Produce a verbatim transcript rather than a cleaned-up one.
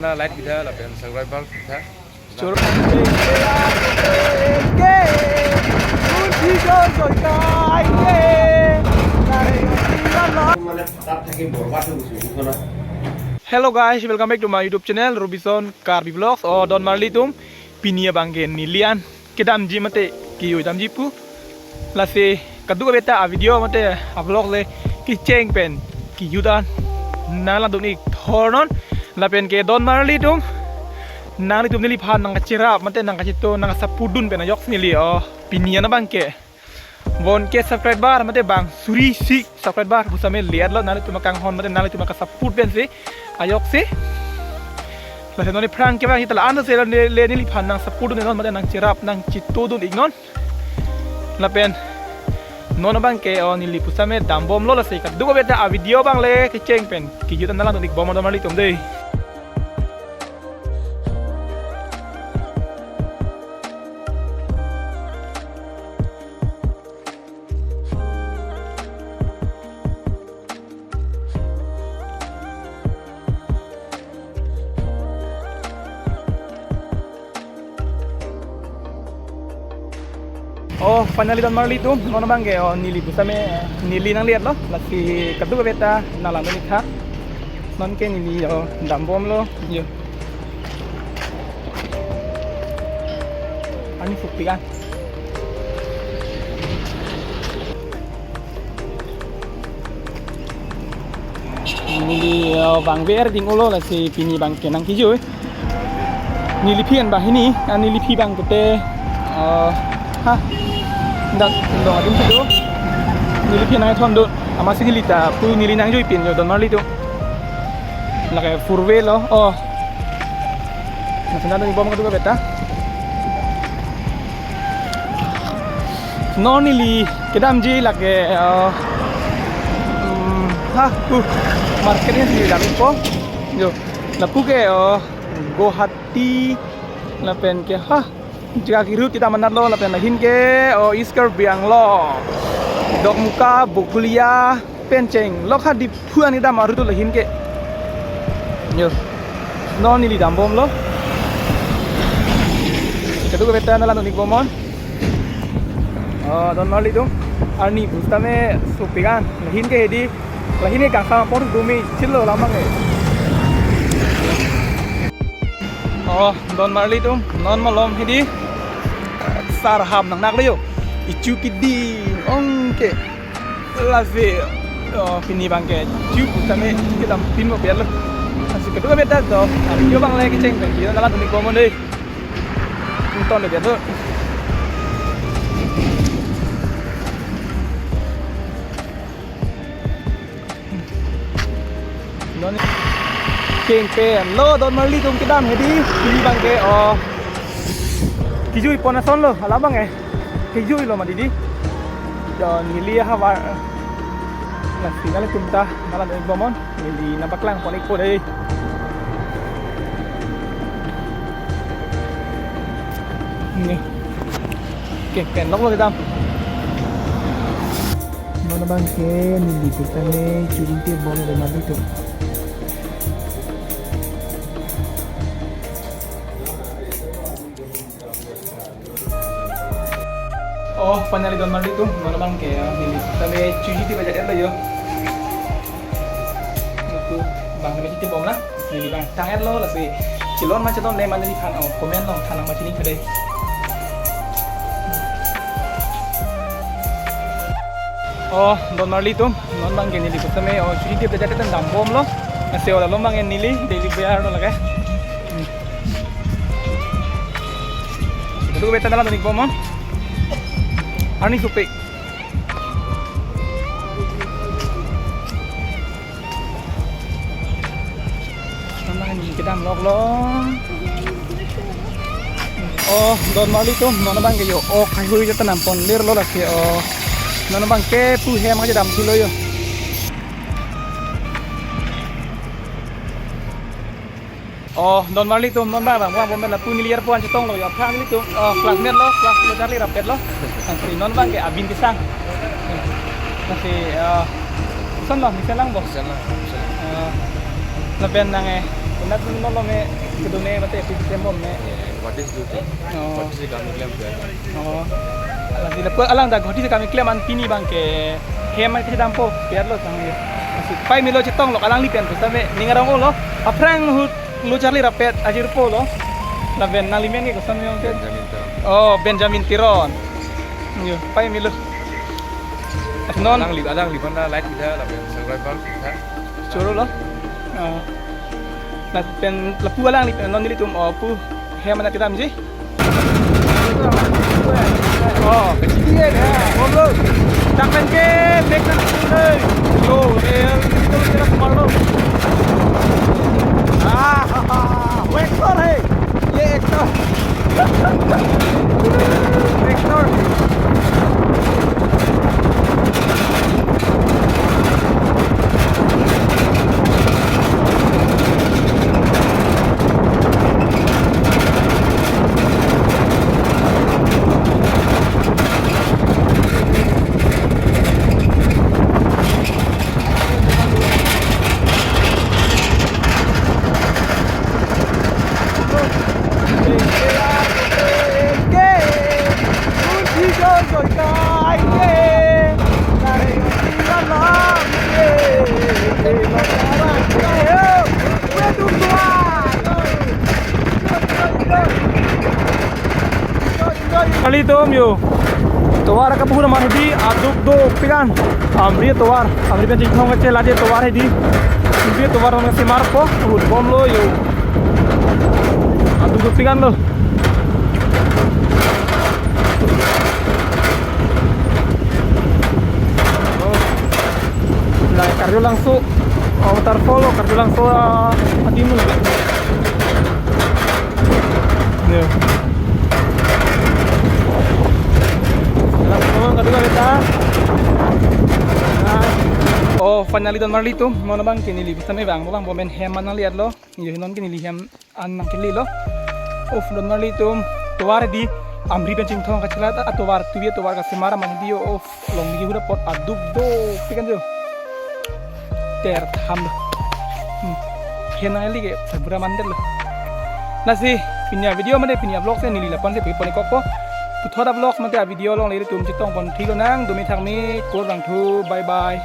Na like bida lapen subscribe bang bida. Chur. Hello guys, welcome back to my YouTube channel Robison Karbi Vlogs. O don marli atum, pini abang ke neli an kedamji mate kejui damji pu. Lasi kadokave ta a video mate a vlog le kecheng pen kejut an nanglang dun ik thornon. Lapen ke don marli atum, nanglitum neliphan nangkacherap mate nangkacheto nangkasupport dun pen ajoksi neli o pini an abang ke one K subscriber mate bang suri isi subscriber pusitame le-etlo, nanglitum akanghon mate nanglitum akasupport pensi ajoksi. Lasi non aphrang ke bang hita la-an si le, le neliphan nangsupport dun non mate nangcherap nangcheto dun ik non. Lapen non abang ke o neli pusitame dambomlo, lasi kadokave ta a video abang le kecheng pen kejut an nanglang dun ik bom don marli atum dei. O finally don marli atum, non abang ke o neli pusitame neli nangli-etlo, lasi kadokave ta nanglang dun ik tha. Non ke neli o dambomlo jo. Arni sopik an. Neli, eh, bang ber ding ulo, lasi pini abang ke nangkejui. Neliphi an banghini, ah, neliphi abang pute, eh, ha, dak dong adim situ. Neliphi an nangthon dun, amatsi neli ta pu neli nangjui pin jo don marli atum. Lake four way lo, oh. Nasi nang dun ik bom kadokave ta. Non neli kedamji lake, eh, hmm, ha, uh, market neli dam ikpo. Jo, lapu ke, eh, Guwahati lapen ke, ha, jaga kirut kedam anat lo lapen lahin ke, oh, East Karbi Anglong, Dokmoka, Bokolia, pen chenglok ha Diphu an kedam arut lahin ke. Jo. Non neli dambomlo. Kadokave ta nanglang dun ik bomnon. Oh, don marli atum. Arni pusitame sopik an. Lahin ke hedi. Lahin ke kangsam apor dumi chilo lamang ke. Oh, don marli atum. Non malom hedi. Sar ham nangnak lo jo. Ichu kidi ong ke. Lasi, oh, pini abang ke, chu pusitame kedam pin mo pian lo. Lasi kadokave ta jo, a video abang le kecheng pen, video nanglang dun ik bomnon dei. Ton le dia tu. Non keng pen lo don marli atum kedam hedi, pini abang ke, oh. Kejui pon ason lo, alam abang eh. Kejui lo ma didi. Don neli havar. Lasi nanglitum ta nanglang dun ik bomnon. Neli nangpaklang pon ikpo dei. Ni. Oke, pen nok lo kedam. Non abang ke neli pusitame churinte bom don marli atum. Oh, finally don marli atum, non abang ke, ah, neli tame chuji ti baja et lo jo. Aku bang neli chuji bomlo, neli bang tang et lo, lasi chelon ma chelonle ma neliphan, oh, comment along than nang pachini tha dei. Oh, don marli atum, non abang ke neli pusitame, oh, chuji ti baja et dambomlo, lasi o la lom abang neli daily wear lo lake. Kadokave ta nanglang dun ik bomnon. Arni sopik. Nanglang kedam lok lo. Oh, don marli atum, non abang ke jo. Oh, kai hui jo ta nam pon lir lo lake, oh. Non abang ke pu hem aja dam thulo jo. Oh, don marli atum, non abang, bang, bang, bang, lapu neli arpu an chetong lo, ya, aphrang nelitum, oh, classmate lo, class lo, charli rapet lo. Lasi non abang ke Abin Kesang. Lasi, eh, koson lo, mesen lang bo. Mesen lang, mesen lang. Eh, lapen nang, eh, Latum non lo me, kedun ne mate P C C M bom ne. What is duty? Oh. What is the government claim to? Oh. Lasi lapu alang dak Guwahati si kami klem an pini abang ke hem mate dampo, piar lo sang ye. Lasi pai melo chetong lo alangli pen pusitame ning arong-o lo. Aphrang ahut lo charli rapet ajirpo lo. Lapen nanglimen ke koson me ke? Benjamin Teron. Oh, Benjamin Teron. Yo, pai melo. Non. Alangli, alangli mana like kita, lapen subscribe bang kita. Choro lo. Oh. Lapen lapu alangli pen non nelitum, oh, pu hem mana kedam ji. Oh, kecil dia. Bom lo. Dak pen ke back na. Yo, eh, itu kira kemana lo? Ah, vector hai. Ye actor. Actor. Kali tom yo. Tovar kabuhur aman hedi aduk dopik an. Amri tovar, Amri pen Chinthong kachelat tovar hedi. Amri tovar nang semarpo, ahut bom lo yo. Aduk dopik an lo. Lai Karjulangso, oh, waterfall lo, Karjulangso, ah, adim lo. Ya. Langsung kadua kita. Oh, finally don marli atum, non abang ke neli pusitame bang, bang bom pen hem mana lihat lo. Yo, non ke neli hem an nangkele lo. Of, don marli atum, tovar hedi Amri pen Chinthong kachelat atovar, tuvi atovar kasemar aman hedi yo, of, longle ahut apot aduk dopik an jo. Ter tham lo. Hmm. Hem nangli ke pura mandet lo. Lasi, pini avideo mate pini avlog si neli lapu-an si pu-i pon-ik kokpo. Puthot avlog mate avideo along nelitum chetong pon thik lonang, dome thakme, kurvangthu, bye bye.